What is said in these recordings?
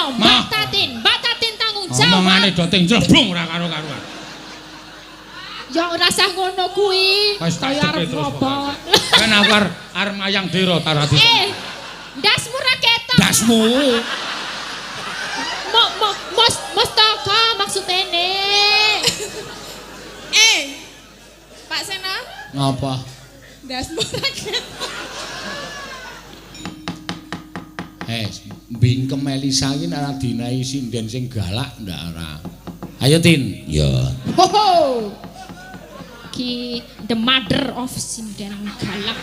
Seno, Mbak Tatin, Mbak Tatin tanggung jawab. Omongane do ting jleblung ora karo-karuan. Ya ora usah ngono kuwi. Wis tak Kaya arep ceke terus ngopo. Kan aku arep mayang dira ta ra di. Ndasmu ra ketok. Ndasmu. Mo mo mos mustaka maksudene. Pak Seno, Ngapa? ndasmu ra ketok. Bingkem Elisa iki nek ora dinahi sinden sing galak ndak ora. Ayo Tin. Ya. Ho ho. Ki the mother of sinden galak.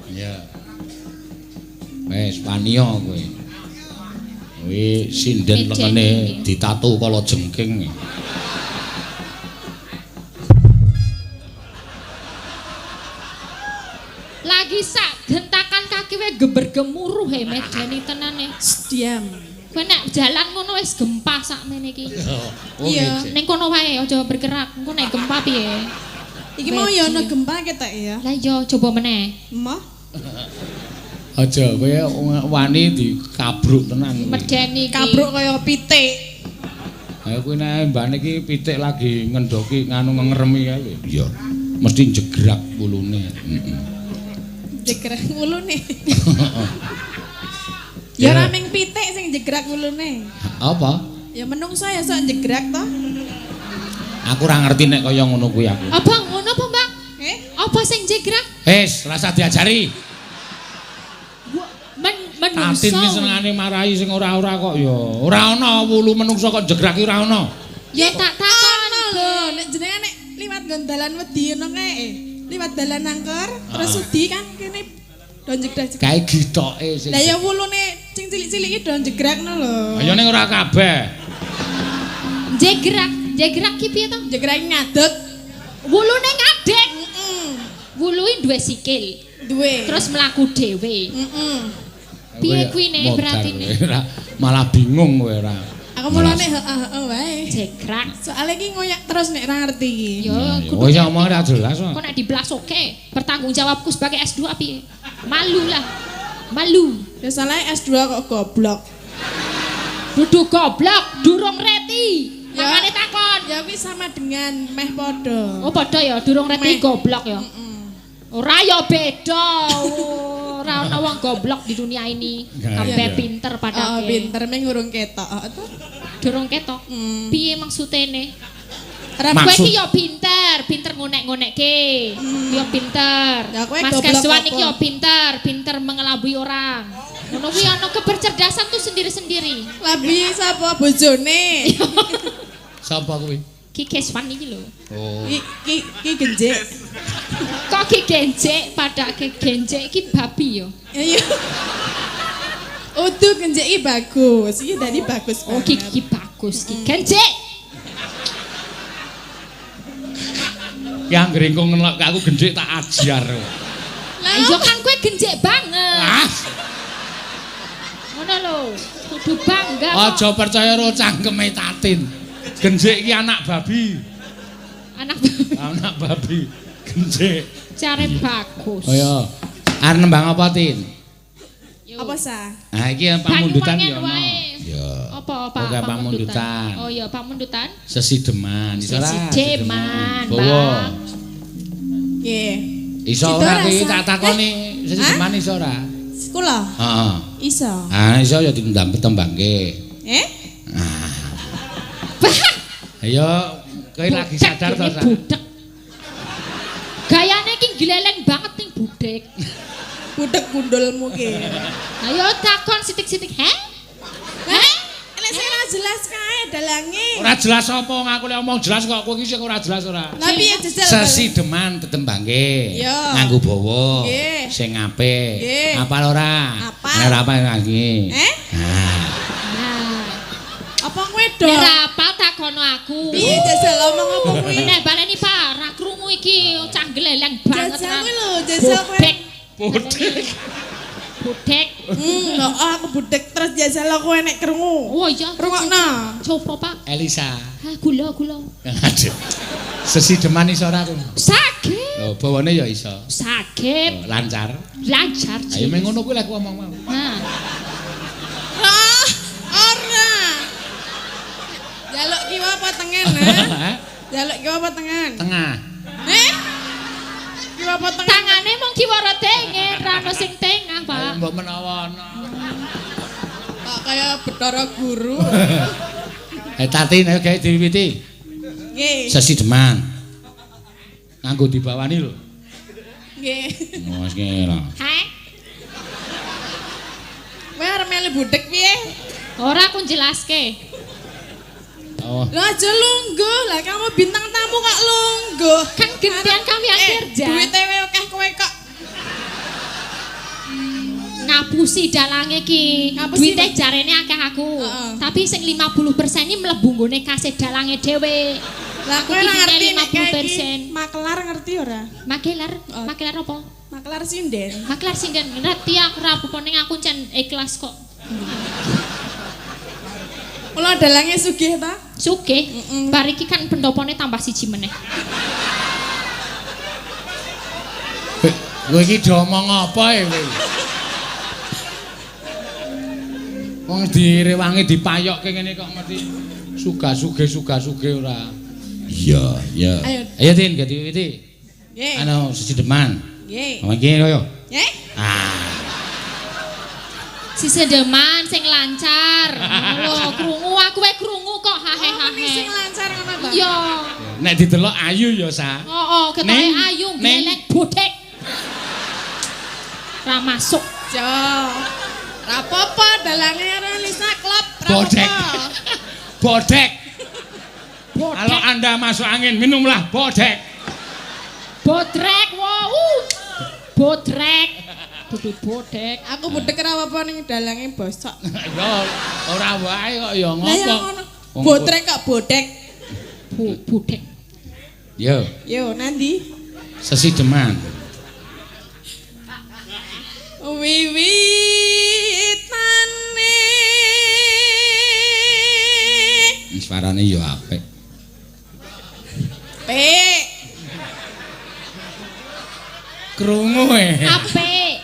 Ya. Wes paniya kowe. Kuwi sinden lengene ditatu kala jengking. Lagi sak gentakan kaki we geber-gemuruh he medeni tenane. Diam. Kowe nek jalan ngono wis gempa sakmene iki. Oh, Iya. Ning kono wae aja bergerak, engko nek gempa piye? Iki mau ya ana gempa ketok ya. Lah iya coba meneh. Emoh. Aja kowe wani dikabruk tenan kuwi. Medeni iki. Kabruk kaya pitik. Ha kuwi nek mbane iki pitik lagi ngendoki nganu ngeremi kae lho. Iya. Mesti jegrak wulune. Heeh. Jegrak wulune. Ya ora ming pitik sing jegrak wulune. Apa? Ya menungso ya sok jegrak to. Aku ora ngerti nek kaya ngono kuwi aku. Apa ngono apa, Mbak? Eh? Apa sing jegrak? Wis, rasa diajari. Menungso. Tatin ki senengane marahi sing ora-ora kok ya. Ora ana wulu menungso kok jegrak ki ora ana. Ya tak takon Ana lho, nek jenengan nek liwat nggon dalan wedi ngono kae. Liwat dalan angker, terus wedi kan kene do jegrak. Kae gitoke sing. Lah ya wulune sing cilik-cilik iki do jegrakno lho. Ayo ning ora kabeh. Jegrak, jegrak ki piye to? Jegrak ngadeg. Wulune ngadeg. Heeh. Wuluhe duwe sikil. Duwe. Terus mlaku dhewe. Heeh. Piye kuwi ne berarti ne? Malah bingung kowe ora. Aku mulane heeh-heeh wae. Jegrak. Soale iki ngoyak terus nek ora ngerti iki. Ya Oh iya omong ora jelas kok. Kok nek diblasoke, bertanggung jawabku sebagai S2 piye? Malu lah. Malu. Ya salahe S2 kok goblok. Dudu goblok, durung reti. Ya. Makane takon. Ya kuwi sama dengan meh padha. Oh padha ya, durung reti Meh. goblok ya. Heeh. Ora ya beda. Ora ana wong goblok di dunia ini. Kabeh pinter Oh, padake. pinter meng urung ketok. Oh, Durung ketok. Piye maksudene? Ora Kowe iki ya pinter, pinter ngonek-ngonekke. Ya pinter. Ya, kowe Mas goblok Keswan apa? iki ya pinter, pinter mengelabui orang. Ngono kuwi ana kebercerdasan tuh sendiri-sendiri. Labi sapa bojone? Sapa kuwi? Ki Keswan iki lho. Oh. Ki ki genjek. Kok ki genjek padake genjek iki babi ya. Iya. Udu genjek iki bagus. Iki dadi bagus Oh ki banget. ki bagus ki genjek. Ki anggere engko ngelok aku genjek tak ajar. Lah iya kan kowe genjek banget. Ah, Ngono lho. Kudu bangga kok. aja percaya karo cangkeme Tatin. Genjek iki anak babi. Anak Anak babi. Genjek. care bagus. Oh iya. Arep nembang apa, Tin? Yo. Apa sa? Nah, iki pamundutan ya Banyuwangen ono. wae. Ya. Apa Pak Oke, pamundutan. Oh iya, pamundutan. Sesideman, iso ora? Sesideman, Bawa. Bang. Nggih. Iso Sido ora ki rasa. tak takoni sesideman iso ora? Kula Heeh. iso. Ah, iso ya ditembang tembangke. Eh? Bah, Ayo, kowe lagi sadar to, Sa? Budek. Gayane iki gleleng banget ning budek. Budek gundulmu ki. Ayo takon sithik-sithik, he? Heh? Nek sing ora jelas kae dalange. Ora jelas apa wong aku lek omong jelas kok kowe iki sing ora jelas ora. Lah piye jajal? Sesideman tetembangke. Iya. Nganggo bawa. Nggih. Sing apik. Nggih. Apal ora? Apal. Nek ora apal lagi. Eh? Nah. Nah, Apa kowe do? nek ora apal takono aku. Piye jajal omong apa kuwi? Nek baleni Pak, ra krungu iki cah gleleng banget. Jajal kuwi lho, jajal kowe. Budek. Budek. Budek. Oh, aku budek terus jajal kowe nek krungu. Oh iya. Rungokno. Coba Pak. Elisa. Ah, gula gula. Aduh. Sesideman iso ora kowe? Saged. Lho, bawane ya iso. Saged. Oh, lancar. Lancar. Ayo meng ngono kuwi lek aku omong mau. Nah. Ah, Jaluk kiwa apa tengen, ha? Jaluk kiwa apa tengen? Tengah. Eh? Kiwa apa tengen? Tangane mung kiwa ora tengen, ra ono sing tengah, Pak. Mbok menawa ana. Kok kaya Bathara Guru. Tatin ayo gawe diwiwiti. Nggih. Sesideman. Nganggo dibawani lho. Nggih. Wes ngene lho. Hae. Kowe arep melu budhek piye? Ora aku jelaske. Oh. Lho aja lungguh, lah kamu bintang tamu kok lungguh. Kan gantian kami yang kerja. Duwite akeh kowe kok. Ngapusi dalange ki. Duwite jarene akeh aku. Tapi sing 50% ini mlebu nggone kase dalange dhewe. Lah kowe ora ngerti nek 50%. Makelar ngerti ora? Makelar? Makelar apa? Makelar sinden. Makelar sinden ngerti aku ora apa-apa ning aku jan ikhlas kok. Mula dalange sugih ta? Sugih. Bar iki kan pendopone tambah siji meneh. Kowe iki do omong apa e kowe? Wong direwangi dipayokke ngene kok mesti suga-suge ora. Iya, iya. Ayo Tin, ganti wiwiti. Nggih. Anu sesideman. Nggih. Ngomong iki yo. Nggih. Ah. Sesideman sing lancar. Lho, krungu aku wae krungu kok hahe-hahe. Sing lancar ngono ta? Iya. Nek didelok ayu ya, Sa. Heeh, ketoke ayu gleleng bodhek. Ra masuk. Jo. Ra apa-apa dalange karo Lisa klop. Bodhek. Bodhek. Kalau Anda masuk angin, minumlah bodhek. Bodrek, wow. Bodrek. Dudu bodhek. Aku bodhek ora apa-apa ning dalange bosok. Ya ora wae kok ya ngopo. Bodrek kok bodhek. Bodhek. Yo. Yo, nandi? Sesideman. Wiwitane. Suarane yo apik. Apik. Krungu e. Apik.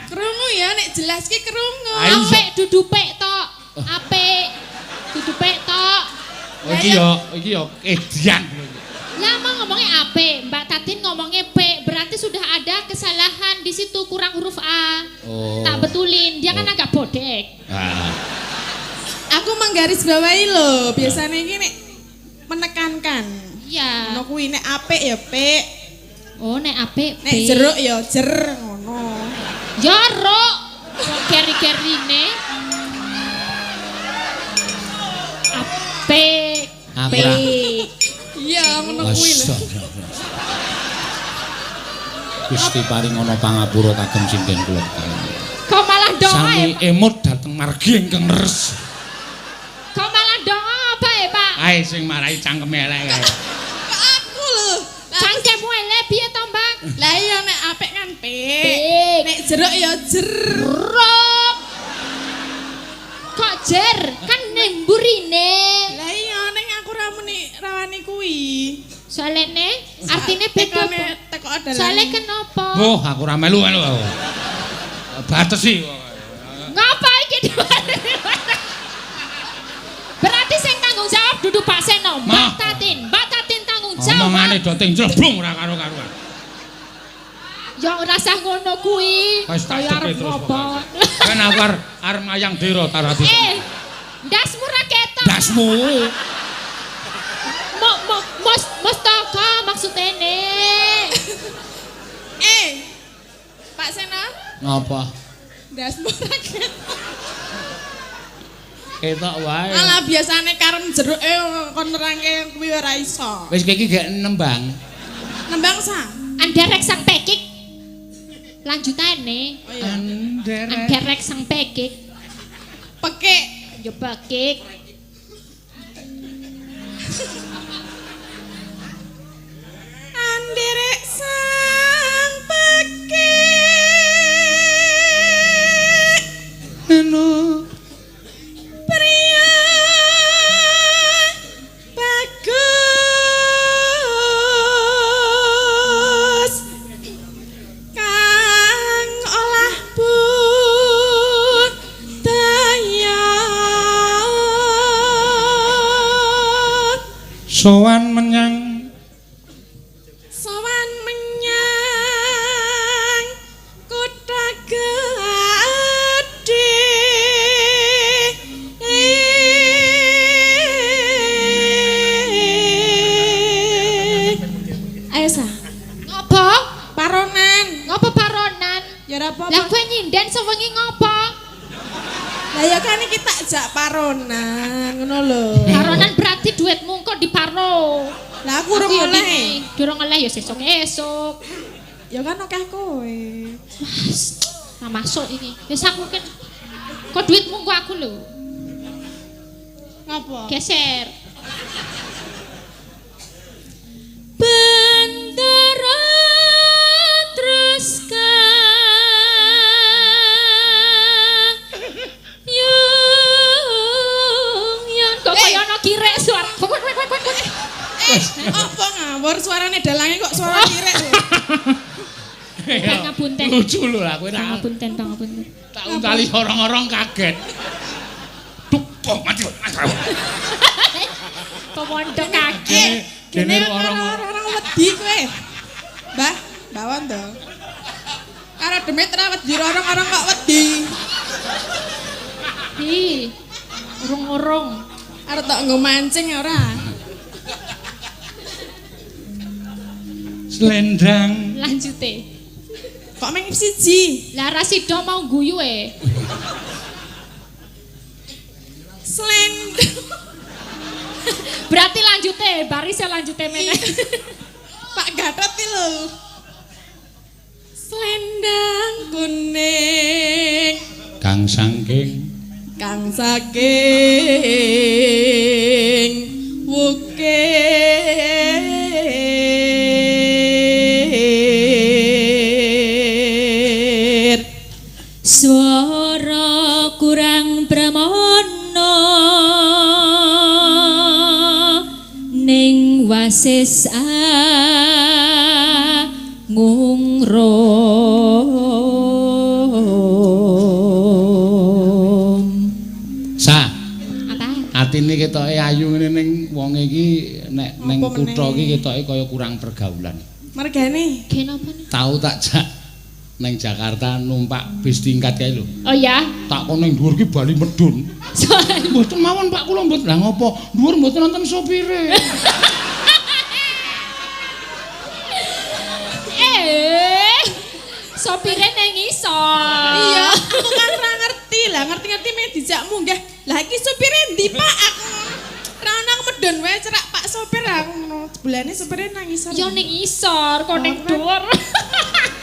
Krungu ya nek jelas ki krungu. Apik dudu pek tok. Apik. Dudu pek tok. Oh iki yo edian. Lah mau ngomongnya apik, Mbak Tatin ngomongnya P, berarti sudah ada kesalahan di situ kurang huruf A. Oh. Tak betulin, dia kan agak bodek. Ah. Aku menggarisbawahi lho, biasanya ini nek menekankan. Iya. Ngono kuwi nek apik ya P. Oh, nek apik P. Nek jeruk ya jer ngono. Jeruk. Wong keri-kerine. Apik. P. Iya, ngono kuwi lho. Gusti paring ana pangapura kagem sinden kula kalih. Kok malah doa? Sami emut dhateng margi ingkang res. Kok malah doa apa ya, Pak? Ae sing marai cangkeme elek kae. Kok aku lho. Cangkemmu elek piye to, Mbak? Lah iya nek apik kan P. Nek jeruk ya jeruk. Kok jer? Kan ning mburine. Lah iya ning aku ra muni rawani kuwi. Soalene artine beda. Soale kenapa? Oh, aku ra melu melu aku. Batesi. Ngapa iki? Berarti sing tanggung jawab dudu Pak Seno, Mbak Tatin. Mbak Tatin tanggung jawab. Omongane do ting jleblung ora karo-karuan. Ya ora sah ngono kuwi. Wis tak arep ngopo. Kan aku arep mayang dira tarati. Eh, ndasmu ra ketok. Ndasmu. Mustaka maksudene. Eh. Pak Seno. Ngapa? Ndasmu ra ketok. Ketok wae. Alah biasane karem jeruke kon nerangke kuwi ora iso. Wis iki gek nembang. Nembang sang. Anderek sang pekik. Lanjutane. Oh iya. Anderek sang pekik. Pekik. Yo pekik. Anderek sang pekik. Eno pria bagus kang olah budaya. Sowan menyang Sowan menyang kutha gedhe. Ayo sa. Ngopo? Paronan. Ngopo paronan? Ya ora apa-apa. Lah kowe nyinden sewengi ngopo? Lah ya kan iki tak jak paronan, ngono lho. Paronan berarti duitmu kok diparo. Lah aku urung oleh. Durung oleh ya sesuk esuk. Ya kan akeh kowe. Ora masuk iki. Wis aku kan kok duitmu kok aku lho. Ngopo? Geser. Bendera terus kok kaya ana kirek suara. Apa ngawur suarane dalange kok suara kirek lho. Pangapunten. Lucu lho lah kowe tak. Pangapunten, pangapunten. Tak untali orang-orang kaget. Duk, oh, mati. Pemondo kaget. Kene orang-orang wedi kowe. Mbah, Mbah Wondo. Karo demit ora wedi orang-orang kok wedi. Hi. Urung-urung. Arep tok nggo mancing ora. Slendang. Lanjute. Kok mung siji? Lah ra sida mau guyu e. Slendang. Berarti lanjute, barise lanjute meneh. Pak Gatot iki lho. Slendang kuning kang saking kang saking wukir swara kurang pramana ning wasis ngungrum. Sa. Apa? Atine ketoke ayu ngene ning wong iki nek ning kutha iki ketoke kaya kurang pergaulan. Mergane? Kenapa nih? Tau tak jak neng Jakarta numpak bis tingkat kae lho. Oh ya. Tak kon ning dhuwur ki bali medun. Mboten mawon Pak kula mboten. Lah ngopo? Dhuwur mboten nonton sopire. Sopire neng ngisor. Iya, aku kan ora ngerti. Lah ngerti-ngerti meh dijak munggah. Lah iki sopire ndi Pak? Aku ora ono aku medun wae cerak Pak sopir aku ngono. Jebulane sopire nang ngisor. Ya ning ngisor, kok ning dhuwur.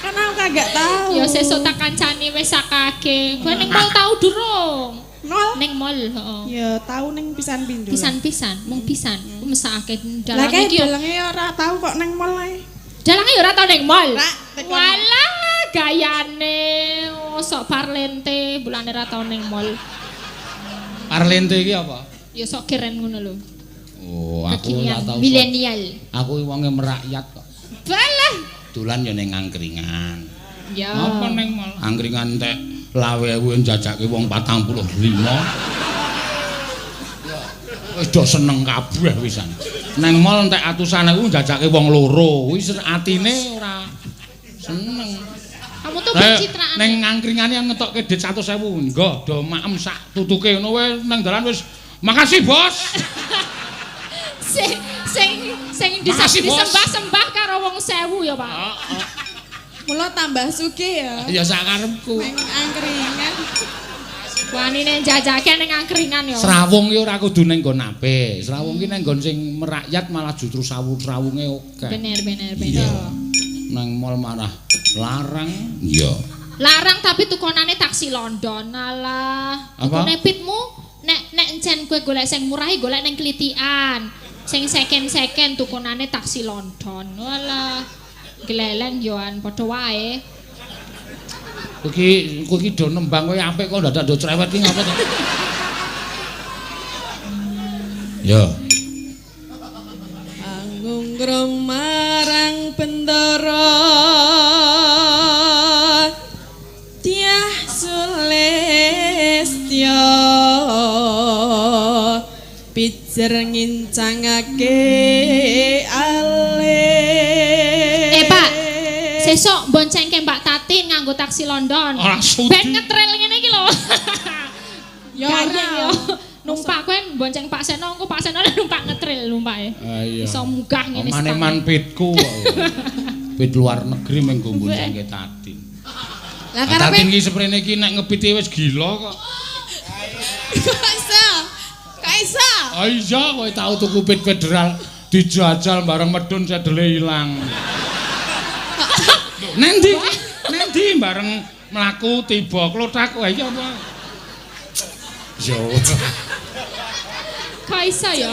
Kan aku kagak tahu. Ya sesuk tak kancani wis sakake. Kowe ning mall tau durung? Mall? Ning mall, heeh. Ya tau ning pisan pindho. Pisan-pisan, mung pisan. Ku mesakake dalange iki. Lah dalange ora tau kok ning mall ae. Dalange ya ora tau ning mall. Walah gayane oh, sok parlente bulane ra tau ning mall. Parlente iki apa? Ya sok keren ngono lho. Oh, aku ora tau. Milenial. Aku wonge merakyat kok. Balah. Dolan ya ning angkringan. Ya. Apa ning mall? Angkringan tek lawe-ewu njajake wong 45. Ya, wis do seneng kabeh wisan. Neng mall entek atusan ewu njajake wong loro. Kuwi atine ora seneng. Kamu tuh pencitraan. Neng angkringane yang ngetokke dit 100.000, nggo do maem sak tutuke ngono wae nang dalan wis makasih, Bos. Sing sing sing disembah-sembah karo wong 1000 ya, Pak. Heeh. Mula tambah sugih ya. Ya sak karepku. Neng angkringan. Wanine njajake ning angkringan ya. Srawung ki ora kudu ning nggon apik. Srawung ki ning nggon sing merakyat malah justru srawung-srawunge akeh. Bener bener bener. Nang mall marah larang. Iya. Larang tapi tukonane taksi London alah. Tukone pitmu nek nek encen kowe golek sing murah golek ning Klitikan. Sing second-second tukonane taksi London. Walah. Gleleng yoan padha wae. Kowe iki do nembang kowe apik kok dadak do cerewet iki ngapa to? Ya. Angungrum marang bendara Dyah Sulistya Jejer ngincangake ale. Pak, sesuk boncengke Mbak Tatin nganggo taksi London. Ora sudi. Ben ngetril ngene iki lho. Ya ora. Numpak kowe bonceng Pak Seno, engko Pak Seno numpak ngetril numpake. Ah, iya. Iso munggah ngene Maneman pitku kok. Pit luar negeri mung nggo boncengke Tatin. Lah karepe Tatin iki seprene iki nek ngepiti wis gila kok. Kok iso? Kok iso? Ah iya, kowe tau tuku pit federal dijajal bareng medun sedele ilang. Nendi? Nendi bareng mlaku tiba klothak wae iki apa? Yo. Kok iso ya?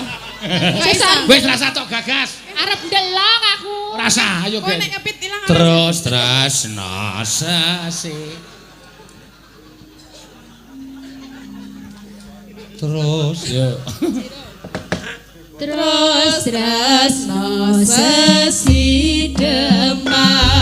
Wis rasa tok gagas. Arep ndelok aku. Rasa ayo Kowe nek ngepit ilang. Terus tresno sasi. Terus yo. Terus tresno sasi demak.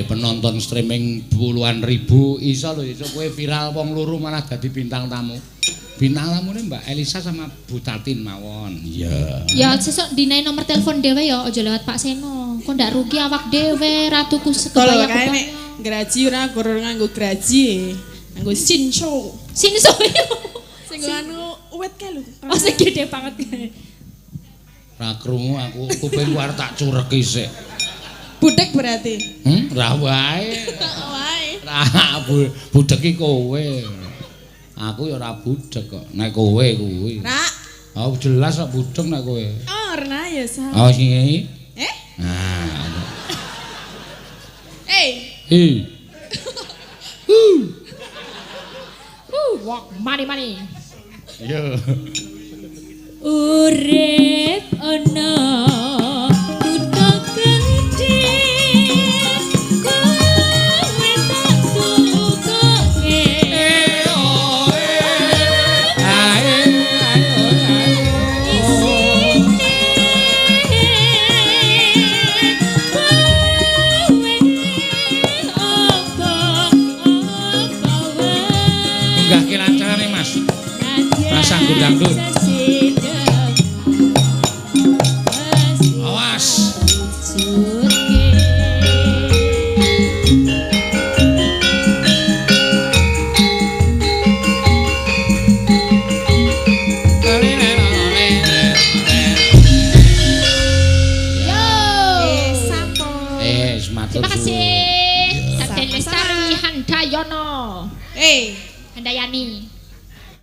Penonton streaming puluhan ribu iso lho, iso kowe viral wong loro malah dadi bintang tamu. Bintang tamune Mbak Elisa sama Bu Tatin mawon. Iya. Ya sesuk dinae nomor telepon dhewe ya, aja lewat Pak Seno. Kok ndak rugi awak dhewe ra tuku sekebaya. Kae nek graji ora gur nganggo graji, nganggo sinso. Sinso. Sing anu uwet kae lho. Oh sing gede banget kae. Ra krungu aku kupingku arep tak cureki sik. Budek berarti. Ra wae. Wae. Ra budek iki kowe. Aku ya ora budek kok. Nek kowe kuwi. Ra. Oh jelas kok budek nek kowe. Oh, ora ya sa. Oh sing iki. Eh? Nah. Eh. Eh. Walk mari-mari. Iya. Urip ana